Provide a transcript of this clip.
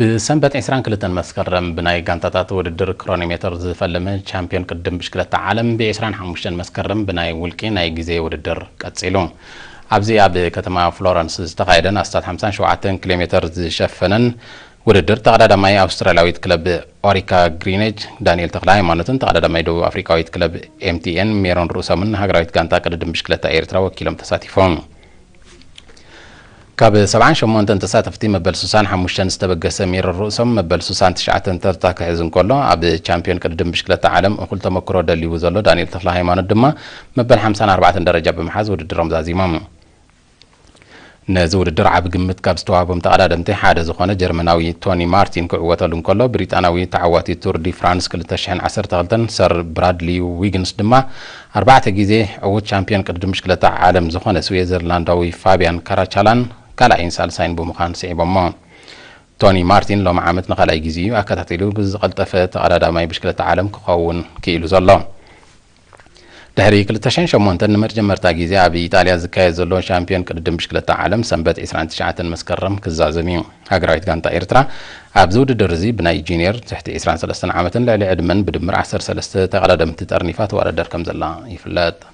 ብሰንበት ዕስራን ክልተን መስከረም ብናይ ጋንታታት ውድድር ክሮኖሜተር ዝፈለመ ቻምፒዮን ቅድድም ብሽክለታ ዓለም ብ ዕስራን ሓሙሽተን መስከረም ብናይ ውልቂ ናይ ግዜ ውድድር ቀጺሉ። ኣብዚ ኣብ ከተማ ፍሎረንስ ዝተኻየደን ኣስታት ሓምሳን ሸውዓተን ኪሎ ሜተር ዝሸፈነን ውድድር ተቐዳዳማይ ኣውስትራልያዊት ክለብ ኦሪካ ግሪነጅ ዳንኤል ተኽለ ሃይማኖትን ተቐዳዳማይ ደቡብ ኣፍሪካዊት ክለብ ኤምቲኤን ሜሮን ርእሶምን ሃገራዊት ጋንታ ቅድድም ብሽክለታ ኤርትራ ወኪሎም ተሳቲፎም። ካብ ሰብዓን ሸሞንተን ተሳተፍቲ መበል ስሳን ሓሙሽተን ዝተበገሰ ሜሮን ርእሶም መበል ስሳን ትሽዓተን ተርታ ክሕዝ እንከሎ፣ ኣብ ቻምፒዮን ቅድድም ብሽክለታ ዓለም እኹል ተመክሮ ደልይዎ ዘሎ ዳንኤል ተኽለ ሃይማኖት ድማ መበል ሓምሳን ኣርባዕተን ደረጃ ብምሓዝ ውድድሮም ዛዚሞም። ነዚ ውድድር ዓቢ ግምት ካብ ዝተዋህቦም ተቐዳደምቲ ሓደ ዝኾነ ጀርመናዊ ቶኒ ማርቲን ክዕወተሉ እንከሎ፣ ብሪጣናዊ ተዓዋቲ ቱር ዲ ፍራንስ ክልተ ሽሕን ዓሰርተ ክልተን ሰር ብራድሊ ዊግንስ ድማ ኣርባዕተ ግዜ ዕዉት ቻምፒዮን ቅድድም ብሽክለታ ዓለም ዝኾነ ስዊዘርላንዳዊ ፋቢያን ካራቻላን ካልኣይን ሳልሳይን ብምዃን ስዒቦሞ። ቶኒ ማርቲን ሎሚ ዓመት ንኻልኣይ ግዜ እዩ ኣከታቲሉ ብዝቐልጠፈ ተቐዳዳማይ ብሽክለታ ዓለም ክኸውን ክኢሉ ዘሎ። ድሕሪ ክልተ ሽሕን ሸሞንተን ንመጀመርታ ግዜ ኣብ ኢጣልያ ዝካየድ ዘሎ ሻምፒዮን ቅድድም ብሽክለታ ዓለም ሰንበት ዕስራን ትሽዓተን መስከረም ክዛዘም እዩ። ሃገራዊት ጋንታ ኤርትራ ኣብዚ ውድድር እዚ ብናይ ጁኒየር ትሕቲ ዕስራን ሰለስተን ዓመትን ልዕሊ ዕድመን ብድምር ዓሰርተ ሰለስተ ተቐዳደምቲ ጠርኒፋ ትወዳደር ከም ዘላ ይፍለጥ።